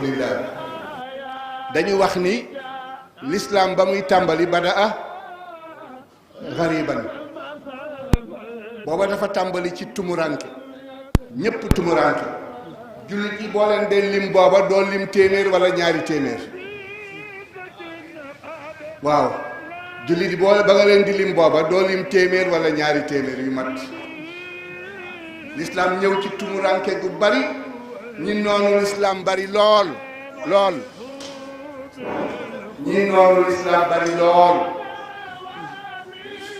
rasulillah dañu wax ni l'islam ba muy tàmbali badaa gariban booba dafa tàmbali ci tumuranke ñépp tumuranke jullit yi boo leen dee lim booba doo lim téeméer wala ñaari téeméer waaw jullit yi boo ba nga leen di lim booba doo lim téeméer wala ñaari téeméer yu mat l'islam ñëw ci tumuranke gu bari ñi noonu l'islam bari lool lool ñi noonu l'islam bari lool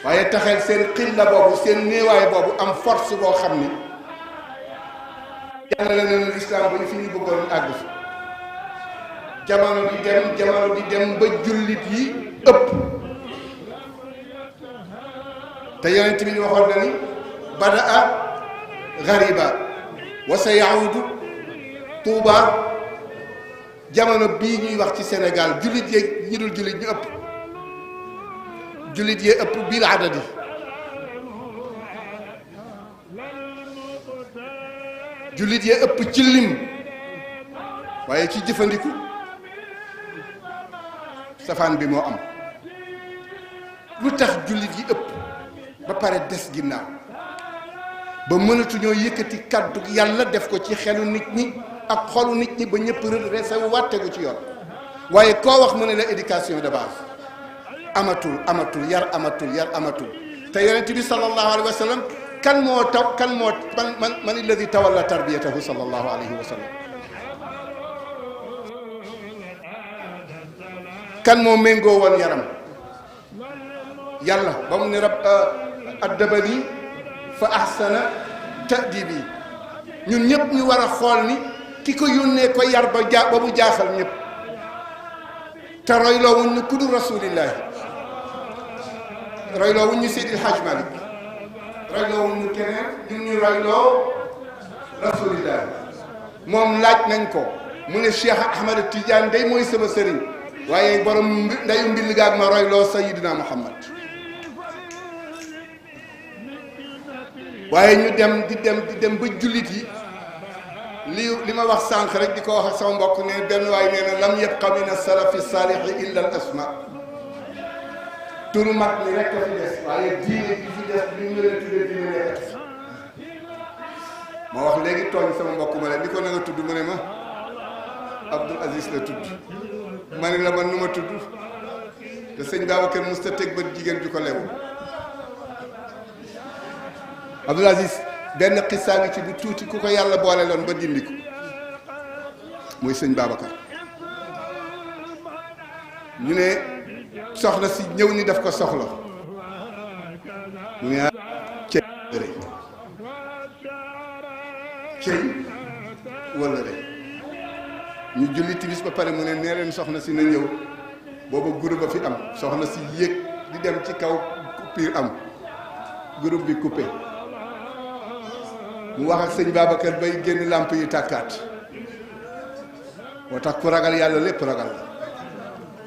waaye taxel seen xilla boobu seen néewaay boobu am force boo xam ni yàlla la leen l'islam ba ñu fi ñu bëggoon àgg fi jamono di dem ba jullit yi ëpp te yonent bi waxoon na ni badaa gariba wa sa yahudu Tuuba jamono bii ñuy wax ci Sénégal jullit yee ñi dul jullit ñu ëpp jullit yee ëpp bil adadi jullit yee ëpp ci lim waaye ci jëfandiku safaan bi moo am lu tax jullit yi ëpp ba pare des ginnaaw ba mënatuñoo yëkkati kàddu yàlla def ko ci xelu nit ñi ak xolu nit ñi ba ñëpp redressé wu wàttegu ci yoon waaye koo wax mu ne la éducation de base amatul yar amatul te yonent bi sallallahu alayhi wa sallam kan moo man alladi tawalla tarbiyatahu sallallahu alayhi wa sallam kan moo méngoo woon yaram yàlla ba mu ne rab addabani fa ahsana ta'dibi ñun ñëpp ñu war a xool ni ki ko yónnee ko yar ba mu jaaxal ñëpp te royloo wuñ ñu kudu rasulillahi royloo wuñ ñu Seydil Hadj Malick royloo wuñ ñu keneen ñun ñu royloo rasulillahi moom laaj nañ ko mu ne Cheikh Ahmad Tidiane day mooy sama sëriñ waaye borom ndayu mbill gaag ma royloo Sayyidina Muhammad waaye ñu dem ba jullit yi li ma wax sànq rek di ko wax ak sama mbokk ne benn waay nee na lam yabqa min as-salafi saalih illa al asma turu mag mi rek a fi des waaye diine bi fi des li ñu leen tuddee diine nekk ma wax léegi tooñ sama mbokk ma leen di ko na nga tudd mu ne ma Abdoul Aziz la tudd ma ne la man nu ma tudd te sëñ Babacar musta teg bët jigéen ju ko lewu Abdoul Aziz benn xissaa ngi ci bu tuuti ku ko yàlla boole loon ba dindi ko muy sëñ Babacar ñu ne soxna si ñëw ni daf ko soxla mu ne cëy wala rek ñu julli timis ba pare mu ne nee leen soxna si na ñëw booba groupe ba fi am soxna si yéeg di dem ci kaw coupure am groupe bi coupé mu wax ak sëñ Babacar bay génn làmp yi tàkkaat moo tax ku ragal yàlla lépp ragal la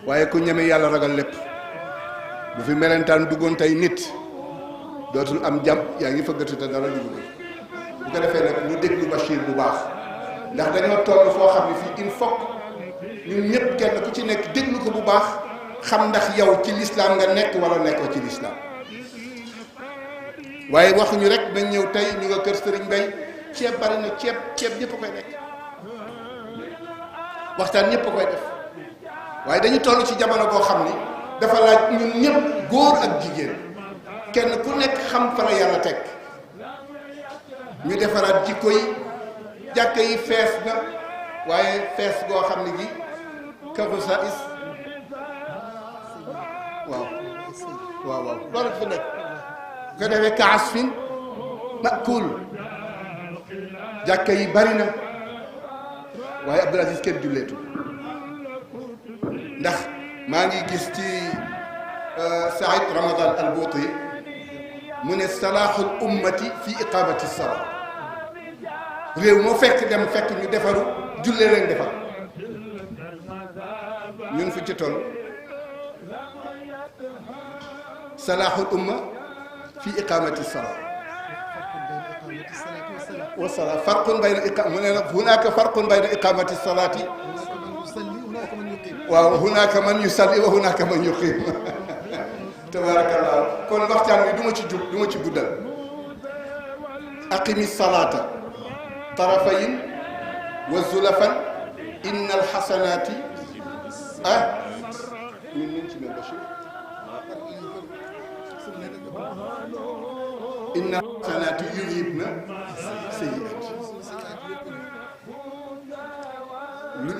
waaye ku ñeme yàlla ragal lépp bu fi melentaan duggoon tey nit dootul am jàmm yaa ngi fëggatu te dara dugg bu ko defee nag ñu déglu Bachir bu baax ndax dañoo toll foo xam ne fii il faut ñun ñëpp kenn ku ci nekk déglu ko bu baax xam ndax yow ci l'islam nga nekk wala nekkoo ci l'islam waaye waxuñu rek nañ ñëw tey ñu nga kër Serigne Mbaye ceeb bari na ceeb ñëpp a koy lekk waxtaan ñëpp a koy def waaye dañu toll ci jamono boo xam ni dafa laaj ñun ñëpp góor ak jigéen kenn ku nekk xam fa la yàlla teg ñu defaraat jikko yi jàkka yi fees na waaye fees goo xam ne gi kafu sa is waaw loolu fi nekk ko defee kaas fin makul jàkka yi bari na waaye Abdoul Aziz kenn julleetu ndax maa ngi gis ci Saïd Ramadan al-Bouti mu ne salaaxul ummati fi iqamati sala réew moo fekk dem fekk ñu defaru jullee leen defar ñun fu ci toll salaaxul umma fi iqamati sala wasalaam farqun bayna mu ne nag hunaaka farqun bayna iqamati salaati waaw hunaaka man yusalli wa hunaaka man yuqiim tabarakallah kon waxtaan wi du ma ci guddal aqimi salaata tarafayin wa zulafan inna alxasanaati min ci mel Bachir inna alxasanaati yudhibna sayyi'aat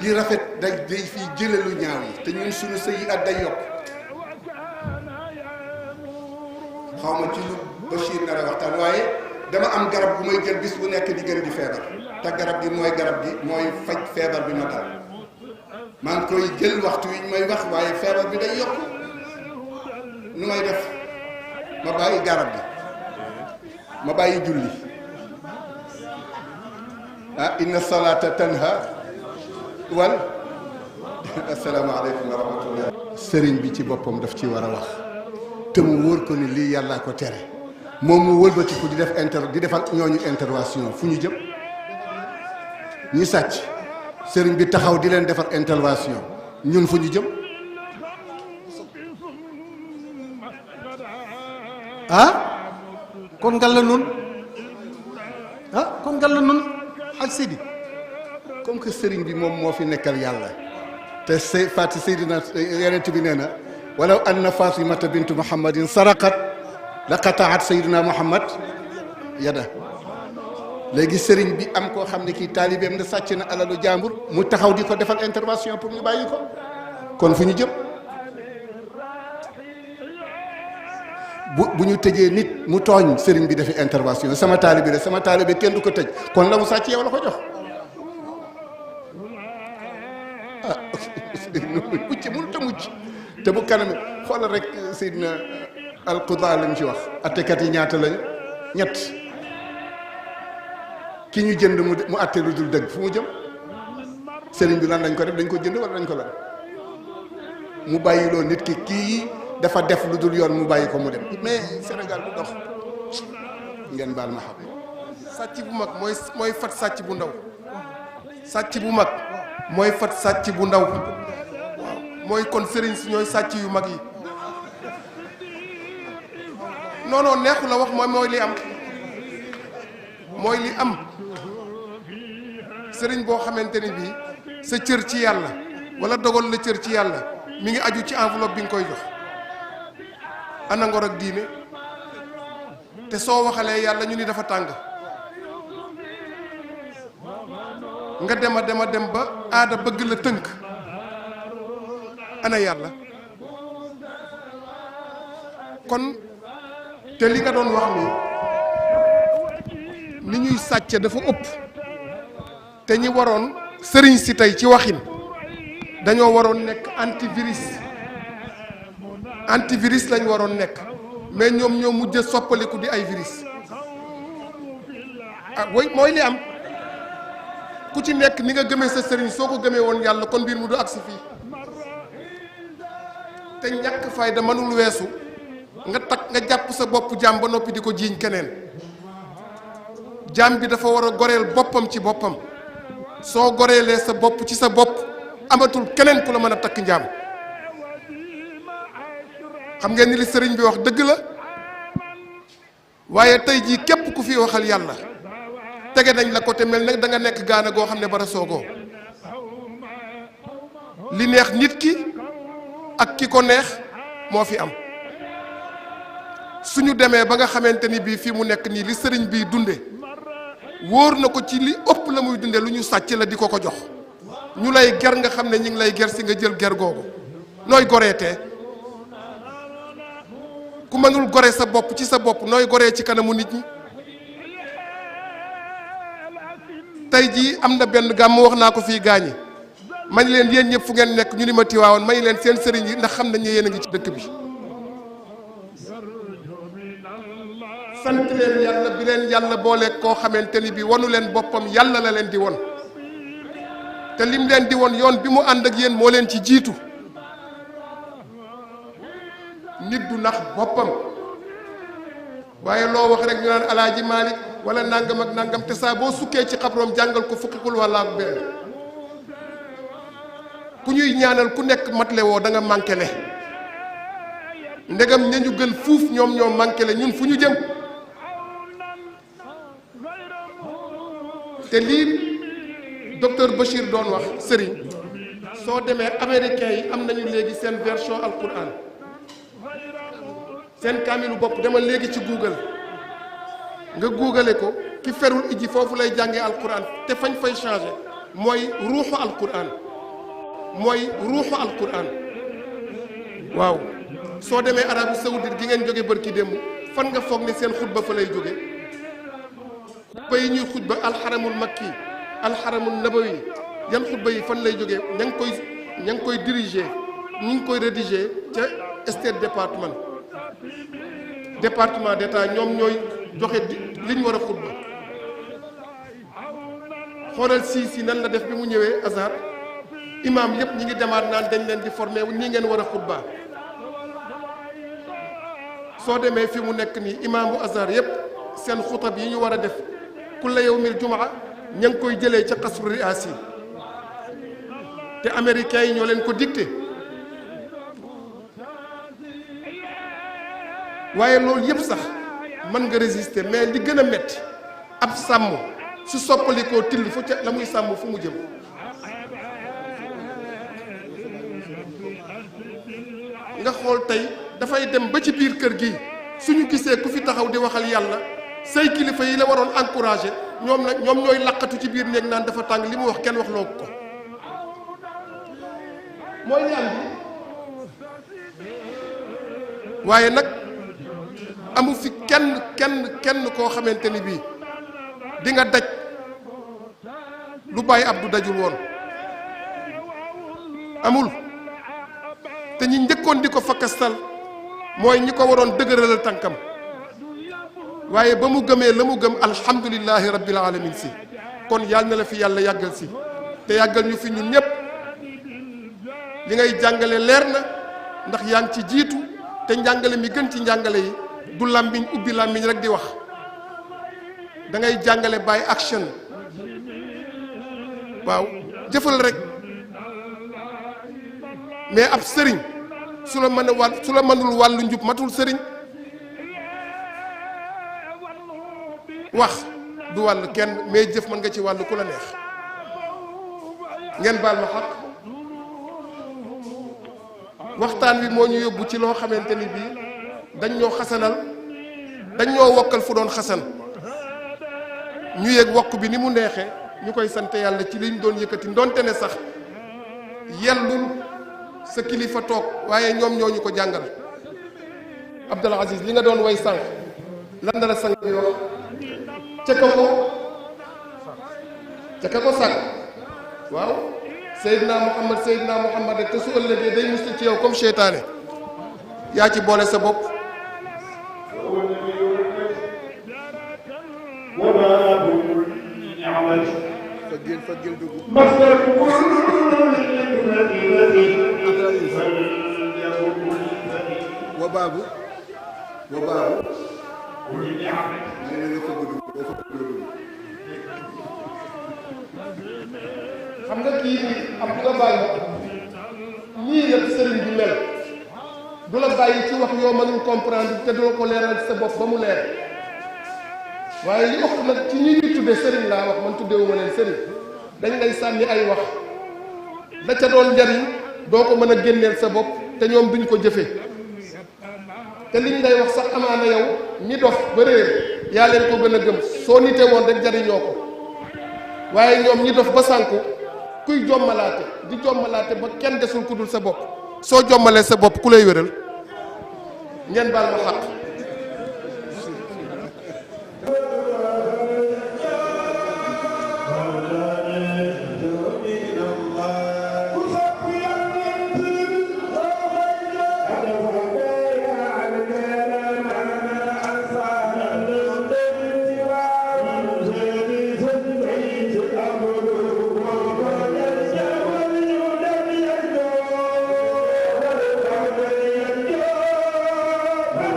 li rafet day fii jële lu ñaaw yi te ñun suñu sayyi'aat day yokk xaw ma ci lu Bachir nar a waxtaan waaye dama am garab bu may jël bis bu nekk di gën di feebar te garab gi mooy faj feebar bi ma dal maa ngi koy jël waxtu wi may wax waaye feebar bi day yokk nu may def ma bàyyi garab gi ma bàyyi julli inna salata tanha wal asalaamaaleykum wa rahmatullah sëriñ bi ci boppam daf ci war a wax te mu wóor ko ni lii yàllaa ko tere moom mu wëlbatiku di defal ñooñu intervention fu ñu jëm ñi sàcc sëriñ bi taxaw di leen defar intervention ñun fu ñu jëm kon ngal la nun kon ngal la nun xaj sidi comme que sëriñ bi moom moo fi nekkal yàlla te fati seydina yonent bi nee na walaw anna fatimata bintu muhammadin saraqat la qataat seydina muhammad yada léegi sëriñ bi am koo xam ne kii taalibeem na sàcc na alalu jàmbur mu taxaw di ko defal intervention pour ñu bàyyi ko kon fu ñu jëm bu ñu tëjee nit mu tooñ sëriñ bi defi intervention sama taalibe kenn du ko tëj kon la mu sàcc yow la ko jox mucc mënut a mucc te bu kanam xoolal rek Seydina alquda lañ ci wax attekat yi ñaata lañu ñett ki ñu jënd mu atte lu dul dëgg fu mu jëm sëriñ bi lan lañ ko def dañ ko jënd wala dañ ko la mu bàyyi loo nit ki kii dafa def lu dul yoon mu bàyyi ko mu dem mais Sénégal bu dox ngeen baal ma xam sàcc bu mag mooy fat sàcc bu ndaw sàcc bu mag mooy fat sàcc bu ndaw waaw mooy kon sëriñ si ñooy sàcc yu mag yi non neexu la wax mooy li am mooy li am sëriñ boo xamante ni bii sa cër ci yàlla wala dogal la cër ci yàlla mi ngi aju ci enveloppe bi nga koy jox ana ngor ak diine te soo waxalee yàlla ñu ni dafa tàng nga dem ba aada bëgg la tënk ana yàlla kon te li nga doon wax ni ñuy sàcce dafa ëpp te ñi waroon sëriñ si tey ci waxin dañoo waroon nekk antivirus lañ waroon nekk mais ñoom ñoo mujj soppaliku di ay virus mooy li am ku ci nekk ni nga gëmee sa sëriñ soo ko gëmee woon yàlla kon mbir mu du agsi fii te ñàkk fayda mënul weesu nga jàpp sa bopp jaam ba noppi di ko jiiñ keneen jaam bi dafa war a goreel boppam ci boppam soo goreelee sa bopp ci sa bopp amatul keneen ku la mën a takk njaam xam ngeen ni li sëriñ bi wax dëgg la waaye tey jii képp ku fi waxal yàlla tege nañ la ko te mel nag da nga nekk gaana goo xam ne bara soogoo li neex nit ki ak ki ko neex moo fi am suñu demee ba nga xamante ni bii fii mu nekk nii li sëriñ bii dunde wóor na ko ci li ëpp la muy dunde lu ñu sàcc la di ko ko jox ñu lay ger nga xam ne ñi ngi lay ger si nga jël ger googu nooy goreetee ku mënul gore sa bopp ci sa bopp nooy goree ci kanamu nit ñi tey jii am na benn gàmm wax naa ko fii gaañi mañ leen yéen ñëpp fu ngeen nekk ñu ni ma tiwaawoon may leen seen sëriñ yi ndax xam nañ ne yéen a ngi ci dëkk bi sant leen yàlla bi leen yàlla booleeg koo xamante ni bi wanu leen boppam yàlla la leen di won te lim leen di won yoon bi mu ànd ak yéen moo leen ci jiitu nit du nax boppam waaye loo wax rek ñu naan alaaji Malick wala nangam ak nangam te saa boo sukkee ci xabroom jàngal ko fukki xul wala ak benn ku ñuy ñaanal ku nekk matle woo da nga manqué le ndegam ña ñu gën fuuf ñoom ñoo manqué le ñun fu ñu jëm te lii docteur Bachir doon wax Serigne soo demee américains yi am nañu léegi seen version alquran seen kaamilu bopp demal léegi ci Google nga googale ko ki ferul iji foofu lay jàngee alquran te fañ fay changé mooy ruuxu alquran waaw soo demee Arabie Saoudite gi ngeen jóge bërki démb fan nga foog ne seen xutba fa lay jóge xutba yi ñuy xutba alxaramul makki alxaramul nabawi yan xutba yi fan lay jóge ña ngi koy diriger ñu ngi koy rédiger ca State Department d'état ñoom ñooy joxe li ñu war a xutba xoolal si nan la def bi mu ñëwee Azhar imam yëpp ñi ngi demaat naan dañ leen di former nii ngeen war a xutba soo demee fi mu nekk nii imam bu Azhar yëpp seen xutab yi ñu war a def kulla yawmil jumaa ña ngi koy jëlee ca qasru riasi te américains yi ñoo leen ko dicté waaye loolu yëpp sax mën nga résister mais li gën a métti ab sàmm su soppalikoo till fu ca la muy sàmm fu mu jëm nga xool tey dafay dem ba ci biir kër gi suñu gisee ku fi taxaw di waxal yàlla say kilifa yi la waroon encouragé ñoom ñooy laqatu ci biir néeg naan dafa tàng li mu wax kenn wax loo ko mooy li am bi waaye nag amu fi kenn koo xamante ni bii di nga daj lu bàyyi Abdou dajul woon amul te ñi njëkkoon di ko fakkastal mooy ñi ko waroon dëgëralal tànkam waaye ba mu gëmee la mu gëm alhamdulillahi rabbil alamin si kon yàlla na la fi yàlla yàggal si te yàggal ñu fi ñun ñëpp li ngay jàngale leer na ndax yaa ngi ci jiitu te njàngale mi gën ci njàngale yi du làmmiñ ubbi làmmiñ rek di wax da ngay jàngale by action waaw jëfal rek mais ab sëriñ su la mënul wàllu njub matul sëriñ wax du wàllu kenn mais jëf mën nga ci wàllu ku la neex ngeen baal ma xaq waxtaan wi moo ñu yóbbu ci loo xamante ni bii dañ ñoo xasanal dañ ñoo wokkal fu doon xasan ñu yëg wokk bi ni mu neexee ñu koy sant yàlla ci liñ doon yëkkati ndonte ne sax yellul sa kilifa toog waaye ñoom ñoo ñu ko jàngal Abdul Aziz li nga doon way sànq lan la sang bi wax ca ka ko sànq waaw Seydina Muhammad rek te su ëllëgee day mustu ci yow comme seytaane yaa ci boole sa bopp fagil dugg wa baabu xam nga kii bi am du la bàyyi nii la sëriñ bi mel du la bàyyi ci wax yoo mënul comprendre te doo ko leeral sa bopp ba mu leer waaye li ëpp nag ci ñi ñuy tuddee sëriñ laa wax man tuddewuma leen sëriñ dañ lay sànni ay wax la ca doon njariñ doo ko mën a génneel sa bopp te ñoom duñ ko jëfee te liñ lay wax sax amaana yow ñi dof ba réer yaa leen ko gën a gëm soo nite woon rek jariñoo ko waaye ñoom ñi dof ba sànku kuy jommalaate di jommalaate ba kenn desul ku dul sa bopp soo jommalee sa bopp ku lay wéral ngeen baal ma xaq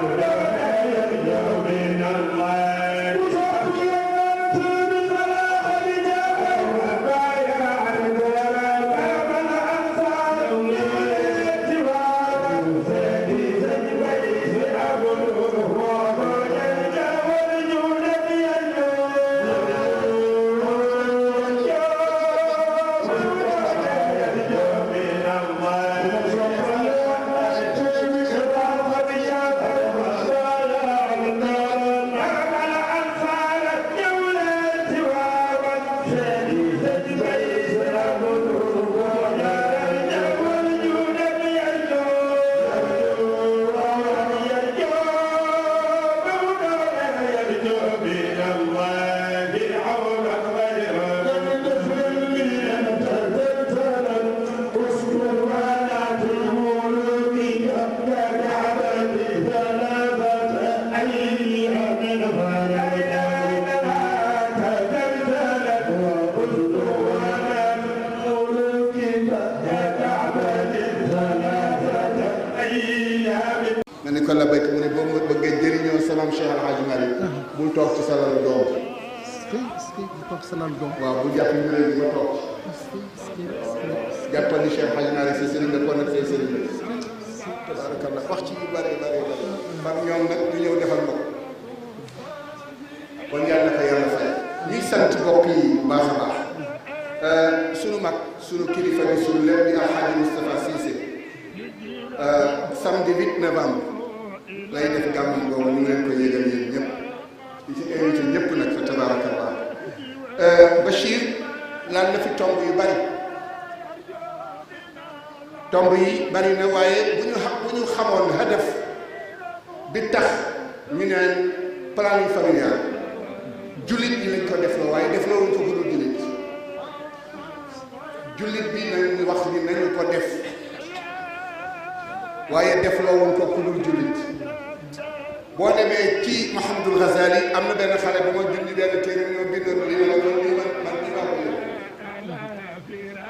Thank you. ko la béyk mu ne boo ma bëggee jëriñoo salaam Cheikh Al Hadj Malick bul toog ci sa lal doom. bu toog sa lal doom. waaw bu jàpp ñu ne ma toog jàppal ni Cheikh Al Hadj Malick sa sëriñ la kon nag say sëriñ la. tabarakallah wax ci yu bare bare bare par ñoom nag ñu ñëw defal ma ko kon yàlla na ko yàlla fay. ñuy sant mbokk yi bu baax a baax sunu mag sunu kilifa bi sunu lépp di Alxaaji Moustapha Cissé samedi 8 novembre lay def gàmmu boobu ñu ngi leen ko yégal yéen ñëpp di ci invité ñëpp nag fa tabarakallah. Bachir laal na fi tomb yu bari tomb yi bari na waaye bu ñu xamoon hadaf bi tax ñu neen planning familial jullit ñi lañ ko defloo waaye defloo wuñ ko ku dul jullit bi nañ wax ni nañu ko def waaye defloo wuñ ko ku dul jullit. boo demee ci Mouhamadul Ghazali am na benn xale bu ma julli benn téere ñoo bindoon li ma la lii man li ma ko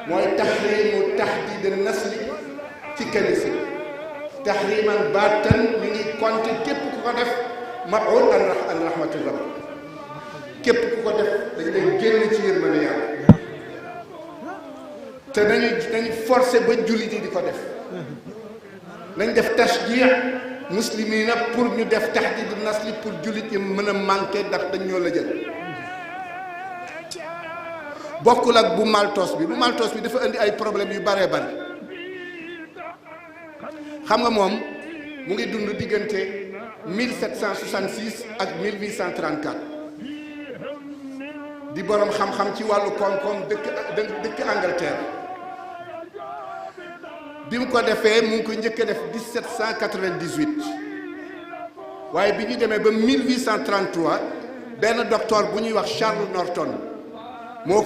mooy tahrimu tahdid nasli ci kanisa tahriman baatan mi ngi compter képp ku ko def mab'ud an rahmatir rabb képp ku ko def dañ lay génn ci yërmande yàlla te nañu forcé ba jullit yi di ko def nañ def tashjii muslimina pour ñu def tahdid nasli pour jullit yi mën a manqué ndax dañ ñoo la jël bokkul ak bu maltos bi dafa indi ay problème yu baree bari xam nga moom mu ngi dund diggante 1766 ak 1834 di borom xam-xam ci wàllu koom-koom dëkk Angleterre bi mu ko defee mu ngi ko njëkk a def 1798 waaye bi ñu demee ba 1833 benn docteur bu ñuy wax Charles Norton moo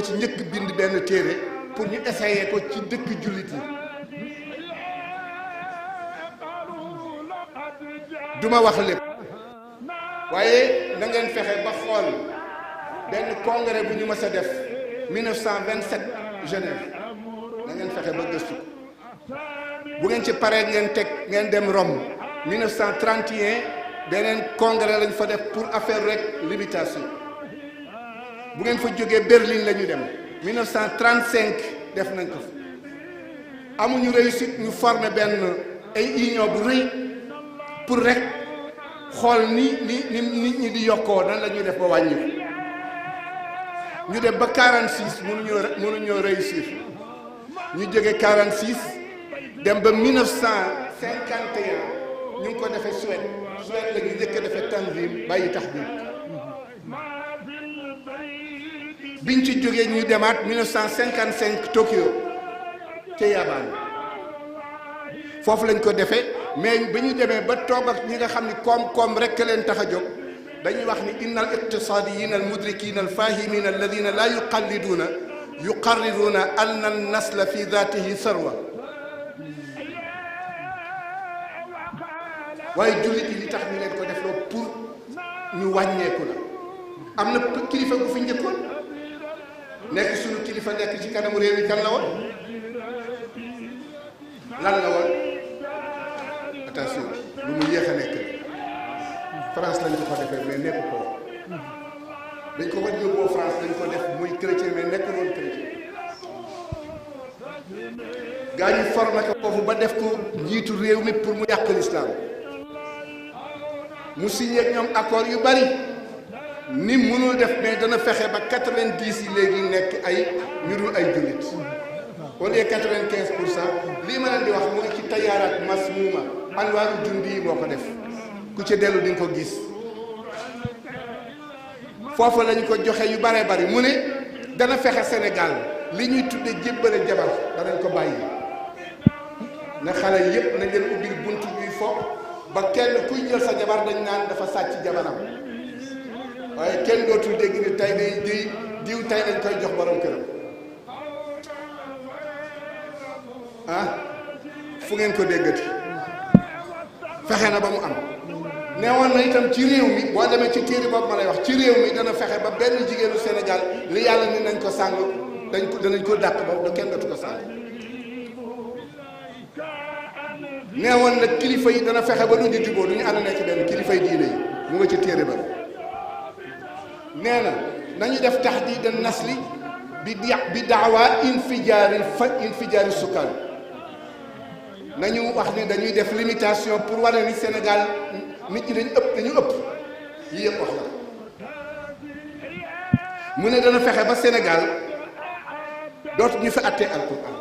ci njëkk bind benn téere pour ñu essayer ko ci dëkk jullit yi duma wax lépp waaye na ngeen fexe ba xool benn congrès bu ñu mës a def 1927 Genève na ngeen fexe ba gëstu bu ngeen ci paree ngeen dem Rome 1931 beneen congrès lañ fa def pour affaire rek limitation bu ngeen fa jógee Berlin la ñu dem 1935 def nañ ko fa amuñu réussite ñu former benn ay union bu rëy pour rek xool ni nit ñi di yokkoo nan la ñuy def ba wàññi ko ñu dem ba 46 mënuñoo réussir ñu jógee 46 dem ba 1951 ñu ngi ko defee Suède la ñu njëkk a defee Tanzim bàyyi tax biñ ci jógee ñu demaat 1955 Tokyo ca Yabaan foofu lañ ko defee mais bi ñu demee ba toog ak ñi nga xam ni koom-koom rek leen tax a jóg dañuy wax ni inna al iqtisadiyina al mudrikina al fahimina alladina la yuqarriruna anna an nasla fi datihi sarwa waaye jullit yi li tax ñu leen ko def loo pour ñu wàññeeku la am na kilifa gu fi njëkkoon nekk suñu kilifa nekk ci kanamu réew mi kan la woon lan la woon attention lu mu yéex a nekk France lañ ko defee mais nekk ko dañ ko war yóbboo France dañ ko def muy chrétien mais nekk woon chrétien gaa ñu formé ko foofu ba def ko njiitu réew mi pour mu yàq l'islam mu signé ak ñoom accord yu bari ni mënul def mais dana fexe ba 90 yi léegi nekk ay ñu dul ay jullit au lieu 95% lii ma leen di wax mu ngi ci tayaaraat masmuuma anwaaru jundi yi moo ko def ku ci dellu di nga ko gis foofu lañ ko joxe yu baree bari mu ne dana fexe Sénégal li ñuy tudde jébbale jabar danañ ko bàyyi na xale yépp nañ leen ubbil bunt ñuy fo ba kenn kuy jël sa jabar dañ naan dafa sàcc jabaram waaye kenn dootul dégg ni tey day diw tey lañ koy jox borom këram ah fu ngeen ko déggati fexe na ba mu am neewoon na itam ci réew mi boo demee ci téere boobu ma lay wax ci réew mi dana fexe ba benn jigéenu Sénégal li yàlla ni nañ ko sàng danañ ko dàq ba kenn dootu ko sàng neewoon nag kilifa yi dana fexe ba du ñu juboo du ñu ànd nekk benn kilifa yi diine yi mu nga ci téere ba nee na nañu def taxdiid nasli bi daawa infijaari sukkaan nañu wax ni dañuy def limitation pour wane ni Sénégal nit ñi dañu ëpp yi yëpp wax la mu ne dana fexe ba Sénégal dootu ñu fi attee alquran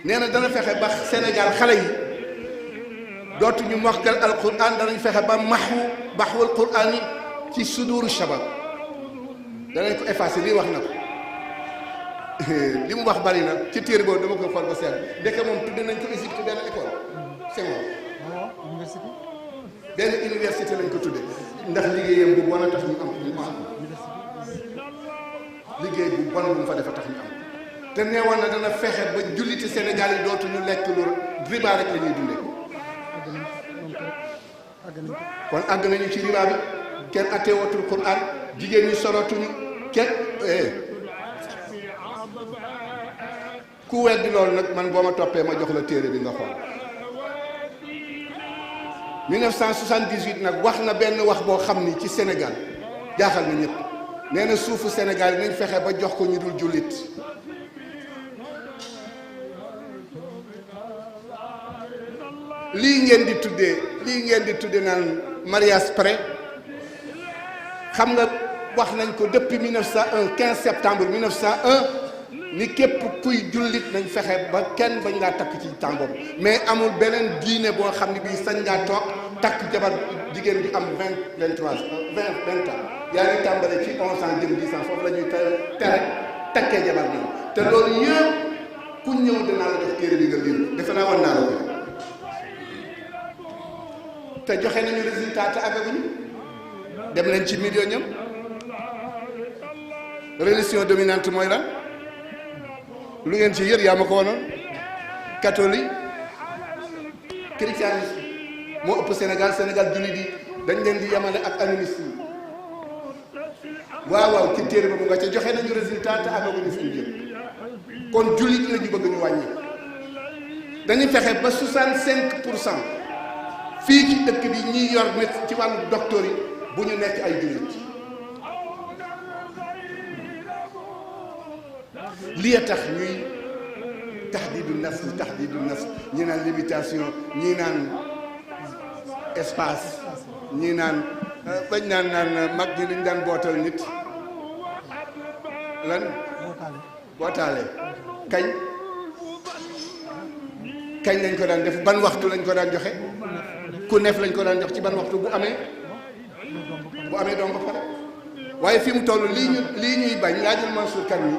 nee na dana fexe ba Sénégal xale yi dootu ñu mokkal alquran danañ fexe ba baxwul quran yi ci suduru shabab danañ ko effacé lii wax na ko li mu wax bari na ci téere boobu dama ko xool ba seet ndeke moom tudd nañ ko Égypte benn école c'est bon benn université lañ ko tudde ndax liggéeyam bu bon a tax ñu am liggéey bu bon bu mu fa defa tax ñu am te neewoon na dana fexe ba julliti Sénégal yi dootuñu lekk lu riba rek la ñuy dundee kon àgg nañu ci riba bi kenn atteewatul Quran jigéen ñi soratuñu kenn ku weddi loolu nag man boo ma toppee ma jox la téere bi nga xool 1978 nag wax na benn wax boo xam ni ci Sénégal jaaxal na ñëpp nee na suufu Sénégal yi nañ fexe ba jox ko ñu dul jullit lii ngeen di tuddee naan mariage pré xam nga wax nañ ko depuis 1901 15 septembre 1901 ni képp kuy jullit nañ fexe ba kenn bañ laa takk ci temps boobu mais amul beneen diine boo xam ne bii sañ ngaa toog takk jabar jigéen bi am 20 ans yaa ngi tàmbale ci 11 ans jëm 10 ans foofu la ñuy tere takkee jabar bi te loolu yëpp ku ñëw dinaa la jox téere bi nga liir defe naa war naa la ko te joxe nañu résultat te àggaguñu dem nañ ci million ñëm religion dominante mooy lan lu ngeen ci yër yaa ma ko wonoon catholique christianisme moo ëpp Sénégal jullit yi dañ leen di yemale ak animiste yi waaw ci téere ba mu nga ca joxe nañu résultat te amaguñu fi ñu jëm kon jullit la ñu bëgg ñu wàññi dañuy fexe ba 65% fii ci dëkk bi ñiy yor nit ci wàllu docteur yi bu ñu nekk ay jullit lii tax ñuy taxdiidu nasl ñi naan limitation ñii naan espace ñii naan bañ naan mag ñi liñ daan bootal nit lan bootaale kañ lañ ko daan def ban waxtu lañ ko daan joxe ku neef lañ ko daan jox ci ban waxtu bu amee doom ba pare waaye fi mu toll lii ñuy bañ laajal Mansour Kane yi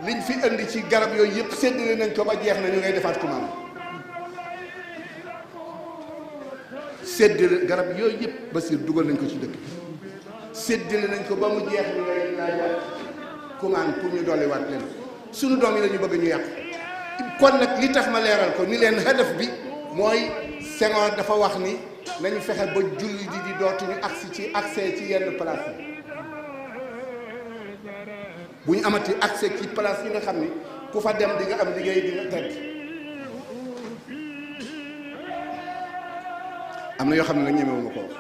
liñ fi indi ci garab yooyu yëpp séddale nañ ko ba jeex na ñu ngay defaat commande séddale garab yooyu yëpp Basir dugal nañ ko ci dëkk séddale nañ ko ba mu jeex ñu ngay laajaat commande pour ñu dolliwaat leen suñu doom yi la ñu bëgg ñu yàqu kon nag li tax ma leeral ko ni leen hadaf bi mooy Senghor dafa wax ni nañu fexe ba julli di dootuñu accès ci yenn place yi bu ñu amati accès ci place yi nga xam ni ku fa dem di nga am liggéey di nga tedd am na yoo xam ne nag ñemewuma ko wax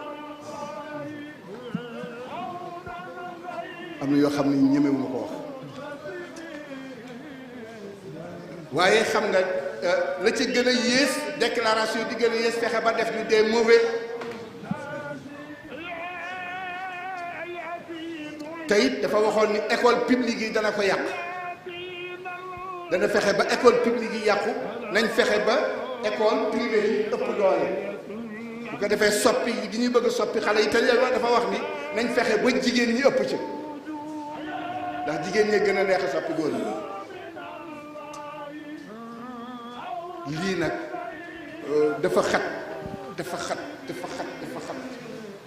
am na yoo xam ne ñemewuma ko wax waaye xam nga la ci gën a yées déclaration di gën a yées fexe ba def ni des mauvais te it dafa waxoon ni école publique yi dana ko yàq dana fexe ba école publique yi yàqu nañ fexe ba école privée yi ëpp doole bu ko defee soppi gi ñuy bëgg soppi xale yi te loolu dafa wax ni nañ fexe ba jigéen ñi ëpp ci ndax jigéen ñi gën a neex a soppi góor ñi lii nag dafa xat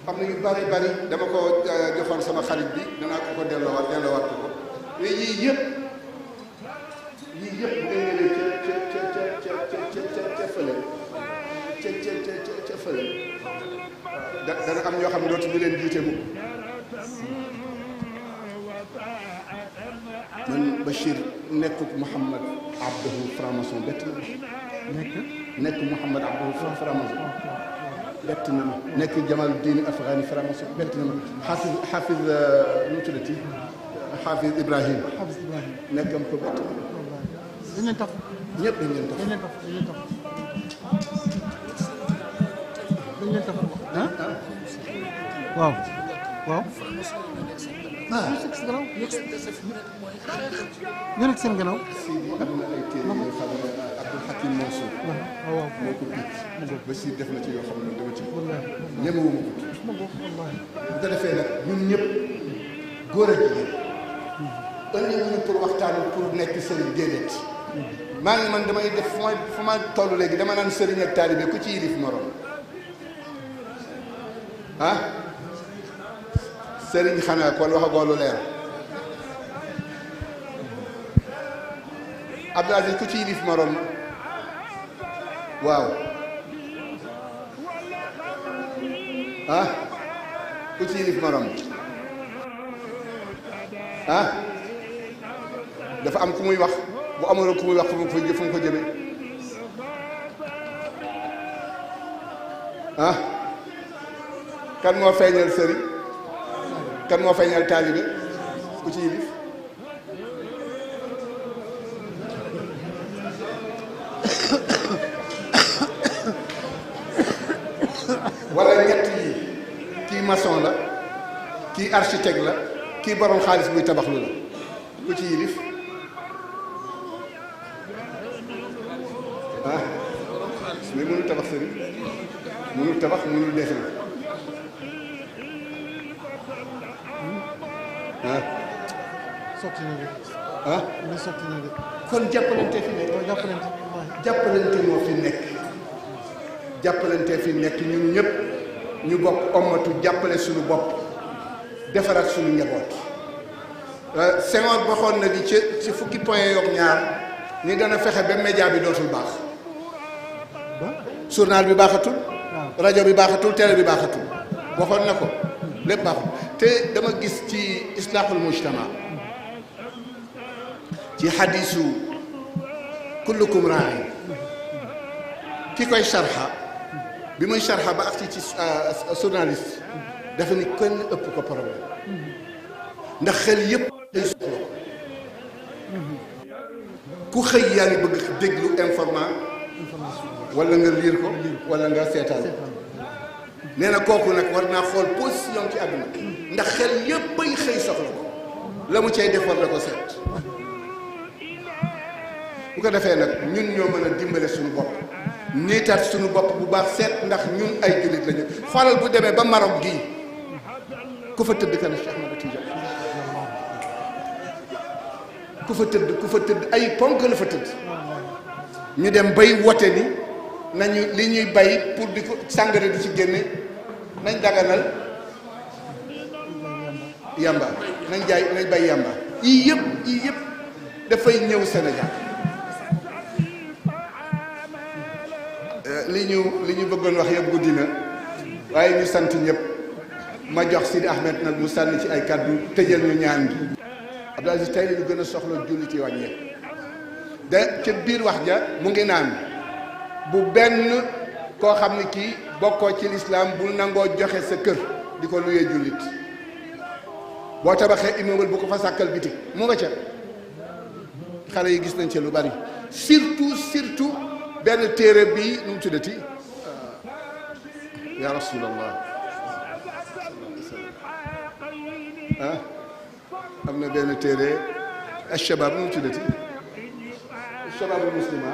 am na yu bari dama ko joxoon sama xarit bi danaa ko delloowaat ko mais yii yëpp bu ngeen ñëwee ca fële ca fële dana am ñoo xam ne dootuñu leen jiite mu man Bachir nekkut Mouhamad Abdou franc-maçon bett na ma. nekk Mouhamad Abdou franc-maçon bett na ma. nekk Jamaluddin Afghani franc-maçon bett na ma. xaafis nu mu tuddati xaafis Ibrahim. nekkam ko bett na ma. dañ leen taf. ñëpp dañ leen taf. waaw waaw. ñu nekk seen gannaaw. Sidi am na ay téere yoo xam ne Abdul Hakim Mansour. waaw moo ko tudd. Bachir def na ci yoo xam ne dama ci. ñemewuma ko tudd. bu ko defee nag ñun ñëpp góor ak jigéen. ëllëg ñu pour waxtaan pour nekk sëriñ déedéet. maa ngi man damay def fu ma toll léegi dama naan sëriñ ak taalibe ku ci yilif morom. ah sëriñ xanaa kon waxagoo lu leer. Abdou Aziz ku ci yilif morom waaw ah ku ci yilif morom ah dafa am ku muy wax bu amul ku muy wax fu mu ko jëme ah kan moo feeñal sëriñ kan moo feeñal taalibe ku ci yilif wala ñett yi kii maçon la kii architecte la kii borom xaalis buy tabaxlu la ku ci yilif ah mais mënul tabax sëriñ mënul tabax mënul def ah sotti na de. ah ñu sotti na de. kon jàppalante fi nekk jàppalante moo fi nekk jàppalante fi nekk ñun ñëpp ñu bokk ommatu jàppale suñu bopp defaraat suñu njaboot. Senghor waxoon na di ci fukki point yoog ñaar ni dana fexe ba média bi dootul baax. journal bi baaxatul. rajo bi baaxatul télé bi baaxatul. waxoon na ko lépp baaxul te dama gis ci islahul mujtama ci xadiisu kullukum raa'in ki koy sharxa bi muy sharxa ba ak ci journaliste dafa ni kenn ëpp ko problème ndax xel yëpp day soxla ko ku xëy yaa ngi bëgg déglu information wala nga liir ko wala nga seetaan nee na kooku nag war naa xool position ci àdduna ndax xel yëpp ay xëy soxla ko la mu cay def war la ko seet bu ko defee nag ñun ñoo mën a dimbale suñu bopp niitaat suñu bopp bu baax seet ndax ñun ay jullit lañu xoolal bu demee ba Maroc gii ku fa tëdd kan Cheikh Ahmed Tidiane ku fa tëdd ay ponk la fa tëdd ñu dem bay wote ni nañu li ñuy bay pour di ko sàngara di ci génne nañ daganal yamba nañ bay yamba yii yëpp dafay ñëw Sénégal li ñu bëggoon wax yëpp guddi na waaye ñu sant ñëpp ma jox Sidi Ahmed nag mu sànni ci ay kàddu tëjal ñu ñaan gi Abdou Aziz tey lañu gën a soxla julli ci wàññeeku de ca biir wax ja mu ngi naan bu benn koo xam ne kii bokkoo ci lislaam bul nangoo joxe sa kër di ko luyee jullit boo tabaxee immeuble bu ko fa sàkkal bitik mu nga ca xale yi gis nañ ca lu bari surtout benn téere bi nu mu tuddati ya rasulallah ah am na benn téere alshabab nu mu tuddati alshababul muslima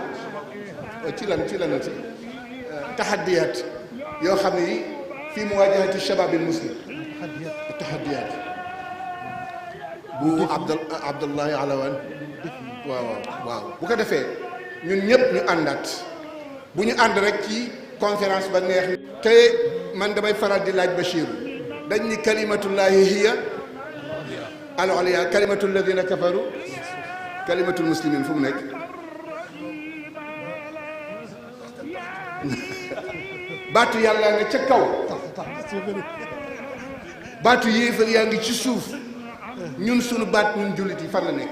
ci lan ci taxaddiyaat yoo xam ne fi muwaajahati shababil muslim taxaddiyaat bu Abdullahi Alawan waaw bu ko defee ñun ñëpp ñu àndaat bu ñu ànd rek ci conférence ba neex te man damay faral di laaj Bachir dañ ni kalimatullahi hiya al-ulya kalimatu alladina kafaru kalimatul muslimin fu mu nekk baatu yàlla nga ca kaw baatu yéefar yaa ngi ci suuf ñun sunu baat ñun jullit yi fan la nekk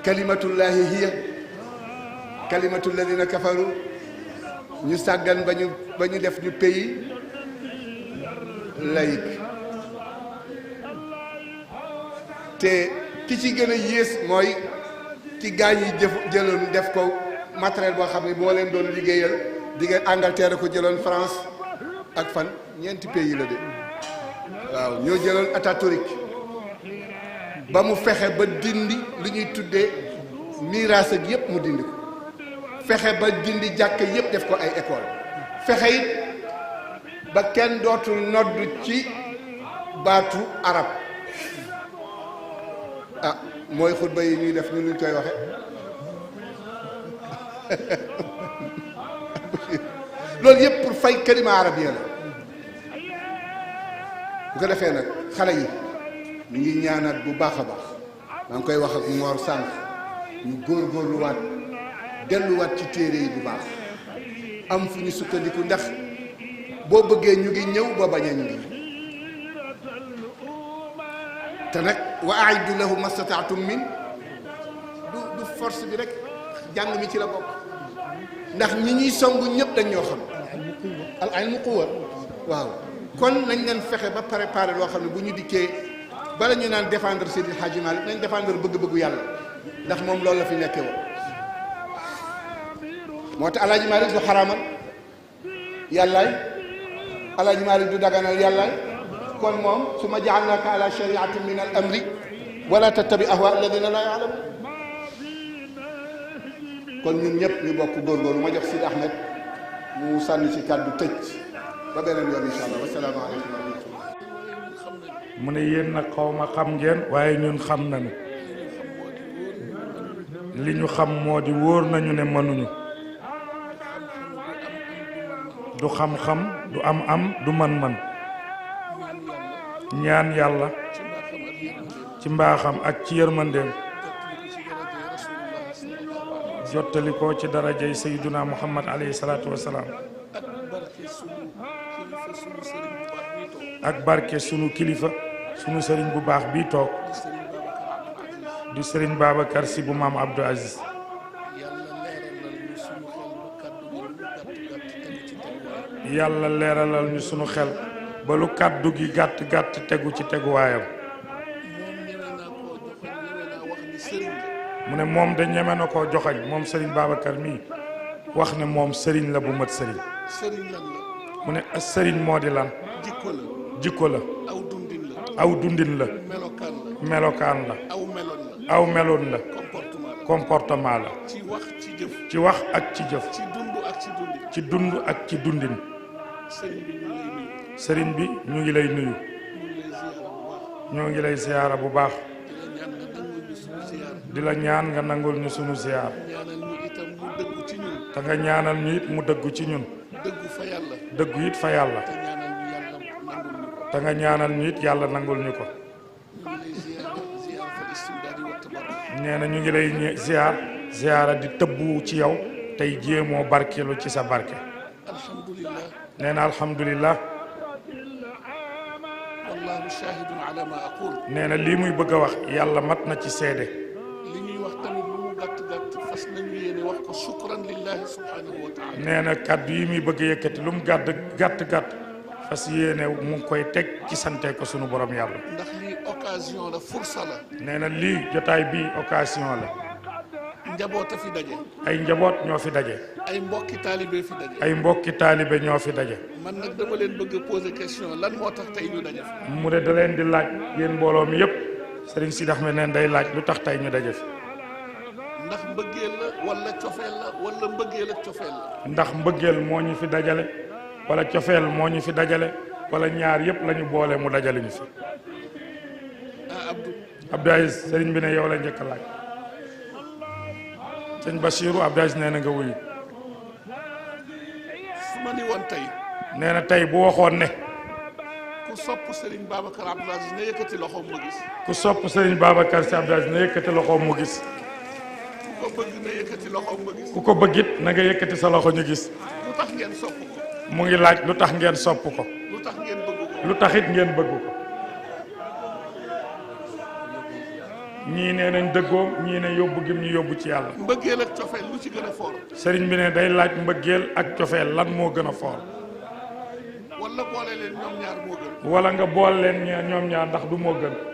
kalimatullahi hiya kalimatul ladina kafaru ñu sàggan ba ñu def ñu pays laïque te ki ci gën a yées mooy ci gaañ yi jëloon def ko matériel boo xam ne moo leen doon liggéeyal diggante Angleterre ko jëloon France ak fan ñeenti pays la de waaw ñoo jëloon Atatürk ba mu fexe ba dindi lu ñuy tuddee miraas ak yëpp mu dindi ko fexe ba dindi jàkk yëpp def ko ay école fexe it ba kenn dootul nodd ci baatu arab ah mooy xutba yi ñuy def ñu luñ koy waxe loolu yëpp pour fay kalima arabia la bu ko defee nag xale yi ñu ngi ñaanaat bu baax a baax maa ngi koy wax ak Mor sànq ñu góorgóorluwaat delluwaat ci téere yi bu baax am fu ñu sukkandiku ndax boo bëggee ñu ngi ñëw boo bañee ñu ngi te nag wa aiddu lahu mastataatum min du force bi rek jàng mi ci la bokk ndax ñi ñuy songu ñëpp dañ ñoo xam al ilmu quwwa waaw kon nañ leen fexe ba préparer loo xam ne bu ñu dikkee bala ñu naan défendre Seydi Hadji Malick nañ défendre bëgg-bëggu yàlla ndax moom loolu la fi nekkee woon moo tax Alaaji Malick du xaraamal yàllaay Alaaji Malick du daganal yàllaay kon moom su ma ja'alnaaka ala shari'atin min al amri wala tattabi ahwa alladina la ya'lamun kon ñun ñëpp ñu bokk góorgóorlu ma jox Sidi Ahmed mu sànni ci kàddu tëj ba beneen yoon incha allah wasalaamaaleykum wa rahmatullah. mu ne yéen nag xaw ma xam ngeen waaye ñun xam nañu li ñu xam moo di wóor nañu ne mënuñu du xam-xam du am-am du man-man ñaan yàlla ci mbaaxam ak ci yërmandeem jottali ko ci darajay sayyiduna Muhammad alayhi salaatu wasalaam ak barke sunu kilifa sunu sëriñ bu baax bii toog di sëriñ Babacar Sy bu maam Abdou Aziz yàlla leeralal ñu sunu xel ba lu kàddu gi gàtt gàtt tegu ci teguwaayam mu ne moom de ñeme na koo joxañ moom sëriñ Babacar mii wax ne moom sëriñ la bu mat sëriñ mu ne sëriñ moo di lan jikko la aw dundin la melokaan la aw meloon la comportement la ci wax ak ci jëf ci dund ak ci dundin sëriñ bi ñu ngi lay nuyu ñoo ngi lay ziyaara bu baax di la ñaan nga nangul ñu sunu ziyaar te nga ñaanal ñu it mu dëggu ci ñun dëggu it fa yàlla te nga ñaanal ñu it yàlla nangul ñu ko nee na ñu ngi lay ziyaara di tëbbu ci yow tey jéemoo barkeelu ci sa barke nee na alhamdulillah nee na lii muy bëgg a wax yàlla mat na ci seede nee na kàddu yi muy bëgg a yëkkati lu mu gàtt fas yéene mu ngi koy teg ci sante ko sunu borom yàlla ndax lii occasion la fursa la nee na lii jotaay bii occasion la njaboot a fi daje ay njaboot ñoo fi daje ay mbokki taalibe fi daje ay mbokki taalibe ñoo fi daje man nag dama leen bëgg a poser question lan moo tax tey ñu daje fi mu ne da leen di laaj yéen mbooloo mi yëpp Serigne Sidi Ahmed neen day laaj lu tax tey ñu daje fi ndax mbëggeel la wala cofeel la wala mbëggeel ak cofeel la ndax mbëggeel moo ñu fi dajale wala cofeel moo ñu fi dajale wala ñaar yëpp la ñu boole mu dajale ñu fi Abdou Aziz Serigne bi ne yow la njëkk a laaj sëñ Bachirou Abdou Aziz nee na nga wuyu su ma ni woon tey nee na tey bu waxoon ne ku sopp Serigne Babacar Abdou Aziz na yëkkati loxoom mu gis ku sopp Serigne Babacar Sy Abdou Aziz na yëkkati loxoom mu gis ku ko bëgg na yëkkati loxoom mu gis ku ko bëggit na nga yëkkati sa loxo ñu gis lu tax ngeen sopp ko mu ngi laaj lu tax ngeen sopp ko lu tax ngeen bëgg ko lu taxit ngeen bëgg ko ñii nee nañ dëggoom ñii ne yóbbu gim ñu yóbbu ci yàlla. mbëggeel ak cofeel lu ci gën a foor. sëriñ bi ne day laaj mbëggeel ak cofeel lan moo gën a foor. wala boole leen ñoom ñaar moo gën. wala nga boole leen ñoom ñaar ndax du moo gën.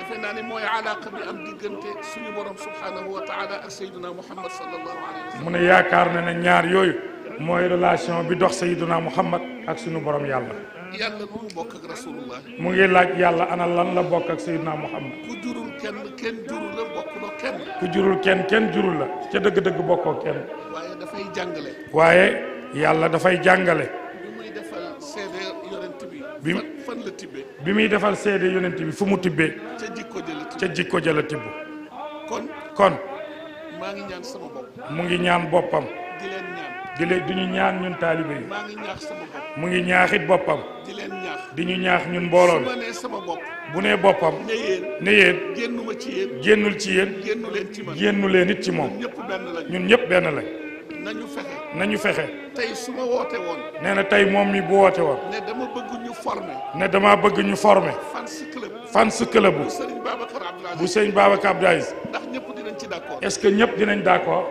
defe naa ni mooy alaaka bi am diggante suñu borom subhanahu wa taala ak sayyiduna Muhammad sallallahu alayhi wa sallam. mu ne yaakaar na ne ñaar yooyu mooy relation bi dox sayyiduna Muhammad ak suñu borom yàlla. yàlla lu mu bokk ak rasulullah. mu ngi laaj yàlla ana lan la bokk ak sayyiduna Muhammad. ku jurul kenn kenn jurul la bokkuloo kenn. ku jurul kenn jurul la ca dëgg-dëgg bokkoo kenn. waaye dafay jàngale. waaye yàlla dafay jàngale. bi muy defal seede yonent bi fan la tibbee. bi muy defal seede yonent bi fu mu tibbee. ca jikko jëla tibb. ca jikko jëla tibb. kon maa ngi ñaan sama bopp. mu ngi ñaan boppam. di leen ñaan. di leen du ñu ñaan ñun taalibe yi. maa ngi ñaax sama bopp. mu ngi ñaaxit boppam. di leen ñaax. di ñu ñaax ñun mbooloo su mi. ma nee sama bopp. bu nee boppam. ne yéen. ne yéen. génnuma ci yéen. génnul ci yéen. génnu leen ci man. génnu leen it ci moom. ñun ñëpp benn lañ. ñun ñëpp benn lañ. nañu fexe. nañu fexe. tey su ma woote woon. nee na tey moom mi bu woote woon. ne dama bëgg ñu former. ne dama bëgg ñu former. fans club. bu Serigne Babacar Abdoul Aziz. bu sëñ Babacar Abdoul Aziz. ndax ñëpp dinañ ci d'accord. est-ce que ñëpp dinañ d'accord.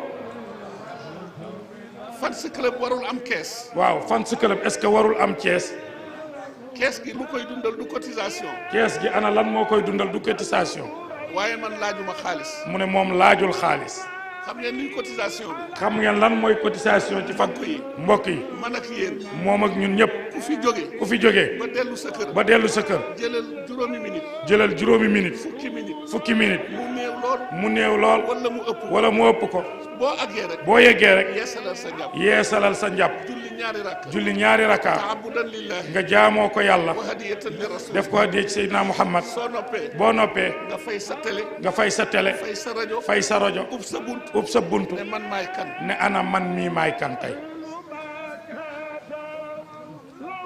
fans club warul am kees. waaw fans club est-ce que warul am Thiès. kees gi lu koy dundal du cotisation. kees gi ana lan moo koy dundal du cotisation. waaye man laajuma xaalis. mu ne moom laajul xaalis. xam ngeen luy cotisation bi. xam ngeen lan mooy cotisation ci fan yi mbokk yi. man ak yéen. moom ak ñun ñëpp. ku fi jóge. ku fi jógee. ba dellu sa kër. ba dellu sa kër. jëlal juróomi minute. jëlal juróomi minute. fukki minute. mu néew lool. mu néew lool. wala mu ëpp. wala mu ëpp ko. boo àggee rek. boo yeggee rek. yeesalal sa njàpp. yeesalal sa njàpp. julli ñaari rakka. taabudan lillahi. nga jaamoo ko yàlla. wa hadiyatan li rasul. def ko hadiya ci Seydina Muhammad. soo noppee. boo noppee. nga fay sa télé. nga fay sa télé. fay sa rajo. fay sa rajo. ub sa bunt. ub sa buntu. ne man maay kan. ne ana man mii maay kan tey.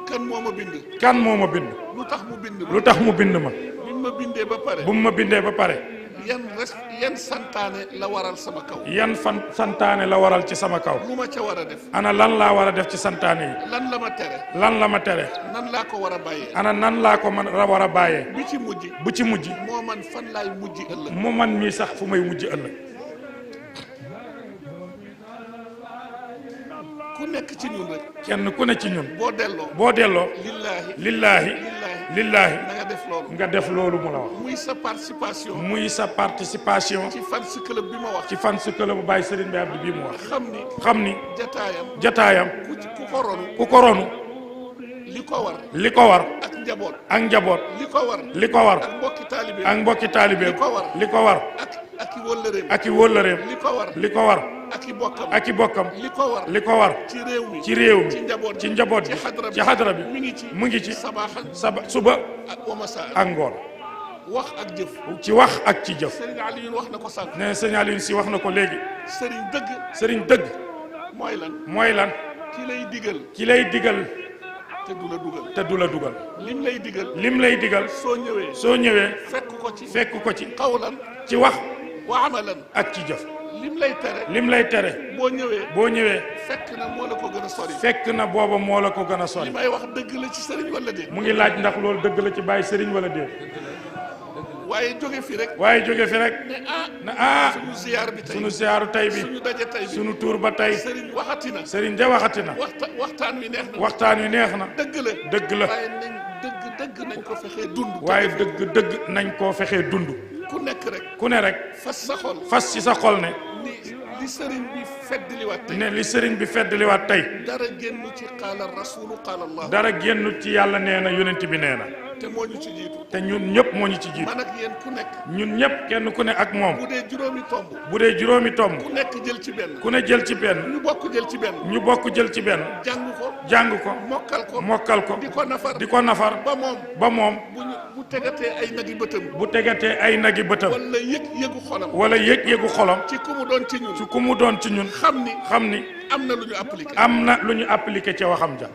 kan moo ma bind. kan moo ma bind. lu tax mu bind ma. lu tax mu bind ma. bi ma bindee ba pare. bu ma bindee ba pare. yan santaane la waral sama kaw. yan santaane la waral ci sama kaw. lu ma ca war a def. ana lan laa war a def ci santaane yi. lan la ma tere. lan la ma tere. nan laa ko war a bàyyee. ana nan laa ko man war a bàyyee. bi ci mujj. bu ci mujj. moo man fan laay mujj ëllëg. mu man mii sax fu may mujj ëllëg. ku nekk ci ñun rek. kenn ku ne ci ñun. boo delloo. boo delloo. lillaahi. lillaahi. na nga def loolu. nga def loolu mu la wax. muy sa participation. muy sa participation. ci fans club bi ma wax. ci fans club bu Baye Serigne Baye Abdou bii mu wax. xam ni. jataayam. ku ko ronu. li ko war. ak njaboot. li ko war. ak mbokki taalibe. li ko war. ak i wóllëreem. li ko war. ak i bokkam. li ko war. ci réew mi. ci njaboot bi. ci xadra bi. mu ngi ci. suba. ak ngoon. wax ak jëf. ci wax ak ci jëf. Serigne Aliou wax na ko sànq. nee Serigne Aliou si wax na ko léegi. Serigne dëgg. mooy lan. ki lay digal. te du la dugal. lim lay digal. soo ñëwee. fekk ko ci. ci wax. wa amalan. ak ci jëf. lim lay tere. boo ñëwee. fekk na moo la ko gën a sori. fekk na booba moo la ko gën a sori. li may wax dëgg la ci Serigne wala déet. mu ngi laaj ndax loolu dëgg la ci Baye Serigne wala déet. waaye jóge fi rek. ne ah. sunu ziyaar bi tey. sunu ziyaaru tey bi. sunu daje tey bi. sunu tuur ba tey. Serigne waxati na. Serigne de waxati na. waxtaan wi neex na. dëgg la. waaye nañ ko fexee dund. waaye dëgg nañ koo fexee dund. ku ne rek. fas ci sa xol ne. li Serigne bi feddliwaat tey. li Serigne bi feddliwaat tey. dara génnu ci qaala rasulu qaala Allah. dara génnu ci yàlla nee na yonent bi nee na. te moo ñu ci jiitu. te ñun ñëpp moo ñu ci jiitu. man ak yéen ku nekk. ñun ñëpp kenn ku ne ak moom. bu dee juróomi tomb. ku nekk jël ci benn. ñu bokk jël ci benn. jàng ko. mokkal ko. di ko nafar. ba moom. bu tegatee ay nagi bëtam. wala yëg-yëgu xolam. ci ku mu doon ci ñun. xam ni. am na lu ñu appliqué ca waxam ja.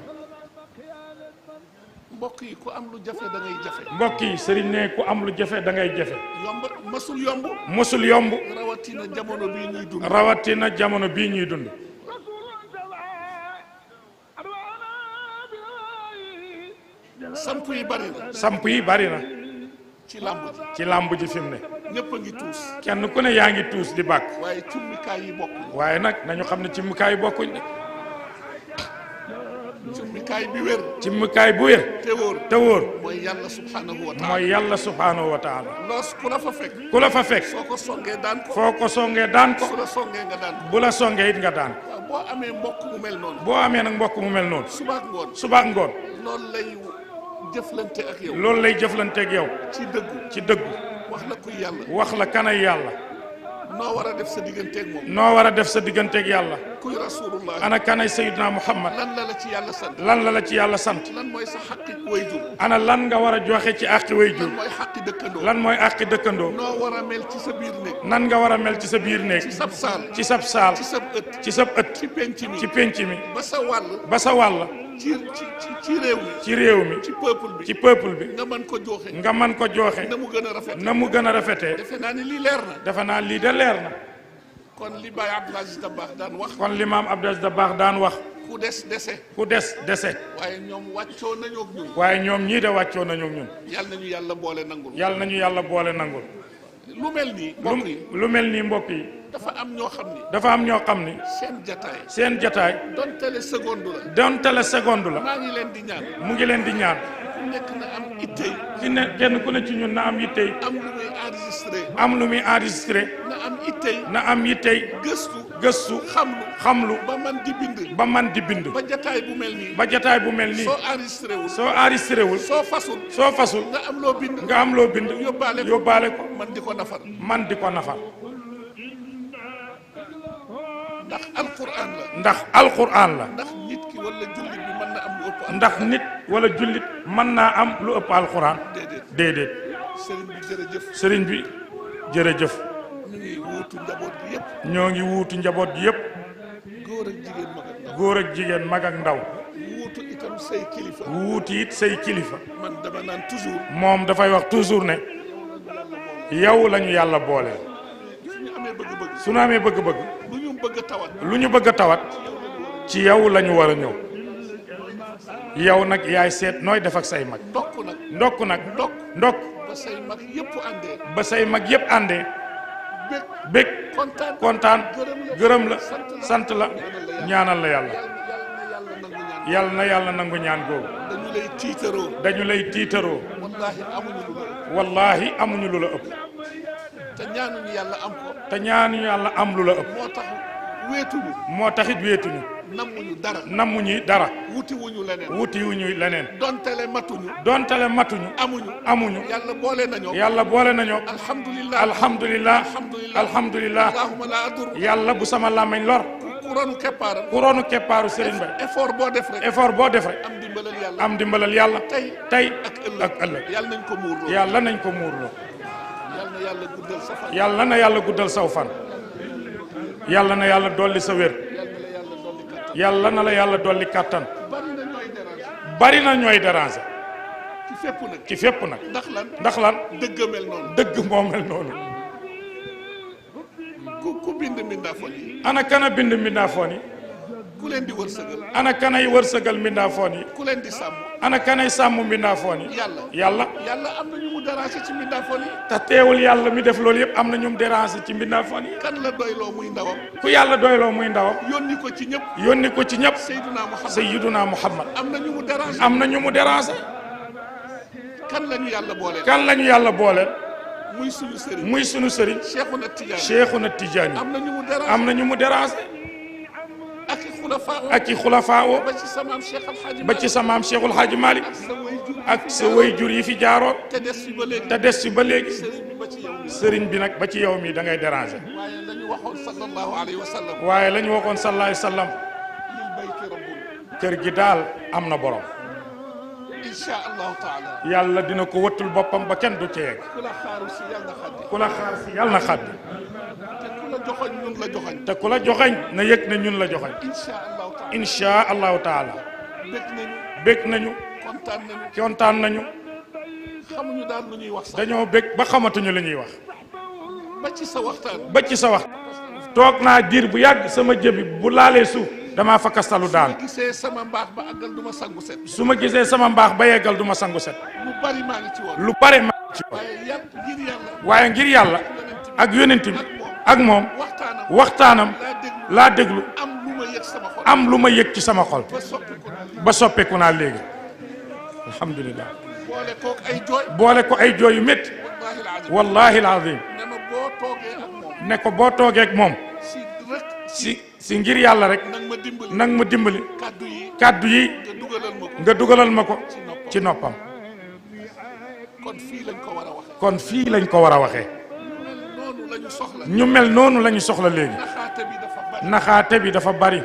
mbokk yi ku am lu jafe da ngay jafe. mbokk yi Serigne ne ku am lu jafe da ngay jafe. masul yomb. rawatina jamono bii ñuy dund. samp yi bari na. ci làmb ji ci làmb ji fi mu ne ñëpp a ngi tuus kenn ku ne yaa ngi tuus di bàkk waaye cummikaay yi bokkuñ waaye nag nañu xam ne ci mukaay bokkuñ de cummikaay bi wér ci mukaay bu wér te wóor te wóor mooy yàlla subhanahu wa taala mooy yàlla subhaanahu wa taala loos ku la fa fekk ku la fa fekk soo ko songee daan ko foo ko songee daan ko su la songee nga daan ko bu la songee it nga daan waaw boo amee mbokk mu mel noonu boo amee nag mbokk mu mel noonu subaak ngoon subaak ngoon loolu lay jëflante ak yow loolu lay jëflanteeg yow ci dëggu ci dëggu wax la kuy yàlla wax la kanay yàlla noo war a def sa digganteeg moom noo war a def sa digganteeg yàlla kuy rasulullah ana kanay Seydina Muhammad lan la la ci yàlla sant lan la la ci yàlla sant lan mooy sa xaqi wayjur ana lan nga war a joxe ci àqi way lan jur mooy xaqi dëkkandoo lan mooy àqi dëkkandoo noo war a mel ci sa biir néeg nan nga war a mel ci sa biir néeg ci sab saal ci sab saal ci sab ëtt ci sab ëtt ci penc mi ci pénc mi ba sa wàll ba sa wàll ci réew mi ci réew mi ci peuple bi ci peuple bi nga mën ko joxe nga man ko joxe na mu gën a rafet na mu gën a rafetee defe naa ni lii leer na defe naa lii de leer na kon li Baye Abdoul Aziz Dabakh daan wax kon li maam Abdou Aziz Dabakh daan wax ku des dese ku des dese waaye ñoom wàccoo nañoo ak ñun waaye ñoom ñii de wàccoo nañu ak ñun yàlla nañu yàlla boole nangul yàlla nañu yàlla boole nangul lu mel nii mbokk yi lu mel nii mbokk yi dafa am ñoo xam ni dafa am ñoo xam ni seen jataay seen jataay donte le seconde la donte la seconde la maa ngi leen di ñaan mu ngi leen di ñaan ku nekk na am ittey ci ne kenn ku ne ci ñun na am yittey am lu muy enregistré am lu muy enregistré na am ittey na am yittey gëstu gëstu xamlu ba man di bind ba man di bind ba jataay bu mel nii ba jataay bu mel nii soo enregistré wul soo enregistré wul soo fasul soo fasul nga am loo bind nga am loo bind yóbbaale ko man di ko nafar man di ko nafar ndax alquran la ndax alquran la ndax nit ki wala jullit bi mën na am lu ëpp ndax nit wala jullit mën naa am lu ëpp alquran déedéet sëriñ bi jërëjëf sëriñ bi jërëjëf ñu ngi wuutu njaboot gi yëpp ñoo ngi wuutu njaboot gi yëpp góor ak jigéen mag ak ndaw góor ak jigéen mag ak ndaw wuutu itam say kilifa wuuti it say kilifa man dama naan toujours moom dafay wax toujours ne yow lañu yàlla boole suñu amee bëgg-bëgg su ñu amee bëgg-bëgg lu ñu bëgg a tawat lu ñu bëgg a tawat ci yow lañu war a ñëw yow nag yaay seet nooy def ak say mag ndokk nag ndokk ba say mag yëpp àndee ba say mag yëpp àndee bég bég kontaan gërëm la sant la ñaanal la yàlla yàlla na yàlla nangu ñaan googu dañu lay tiitaroo wallaahi amuñu lu la ëpp te ñaanuñu yàlla am ko te ñaanuñu yàlla am lu la ëpp moo tax wéetuñu moo taxit wéetuñu nammuñu dara wutiwuñu leneen dontale matuñu amuñu yàlla boole nañoo alhamdulillah yàlla bu sama làmmiñ lor ku ronu keppaaru Serigne Mbaye effort boo def rek am dimbalal yàlla tey ak ëllëg yàlla nañ ko muurloo yàlla na yàlla guddal saw fan yàlla na yàlla dolli sa wér yàlla na la yàlla dolli kàttan bari na ñooy déranger ci fépp nag ndax lan dëgg moo mel noonu ku bind mbindaafoon yi ana kana bind mbindaafoon yi ku leen di wërsëgal ana kanay wërsëgal mbindaafoon yi ku leen di sàmm ana kanay sàmm mbindaafoon yi yàlla am na ñu mu déranger ci mbindaafoon yi te teewul yàlla mi def loolu yëpp am na ñu mu déranger ci mbindaafoon yi kan la doyloo muy ndawam ku yàlla doyloo muy ndawam yónni ko ci ñëpp Seydina Muhammad am na ñu mu déranger kan la ñu yàlla booleel muy sunu sëriñ Cheikhuna Tidiane am na ñu mu déranger ak i xulafaa o ba ci sa maam Cheikhul Hadji Malick ak sa waajur yi fi jaaroon te des fi ba léegi sëriñ bi nag ba ci yow mi da ngay déranger waaye la ñu waxoon sallallahu alayhi wa sallam kër gi daal am na borom insha allahu taala yàlla dina ko wëttul boppam ba kenn du ci yegg ku la xaar si yàlla na xaddi te ku la joxañ na yëg ne ñun la joxañ insha allahu taala bég nañu kontaan nañu xamuñu daal lu ñuy wax sax dañoo bég ba xamatuñu li ñuy wax ba ci sa waxtaan toog naa diir bu yàgg sama jëbi bu laalee suuf damaa fa kastalu daan su ma gisee sama mbaax ba àggal du ma sangu set su ma gisee sama mbaax ba yeggal du ma sangu set lu bari maa ngi ci woon lu bare ci yoon waaye yàpp ngir yàlla waaye ngir yàlla ak yonent bi ak moom waxtaanam laa déglu am lu ma yëg ci sama xol ba soppeeku naa léegi alhamdulilah boole ko ay jooy yu métti wallahi alazim ne ko boo toogee ak moom si ngir yàlla rek nag ma dimbali kàddu yi nga dugalal ma ko ci noppam kon fii lañ ko war a waxee ñu mel noonu la ñu soxla léegi naxaate bi dafa bari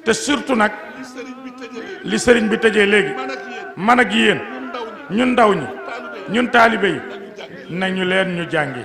te surtout nag li sëriñ bi tëjee léegi man ak yéen ñun ndaw ñi ñun taalibe yi nañu leen ñu jàngi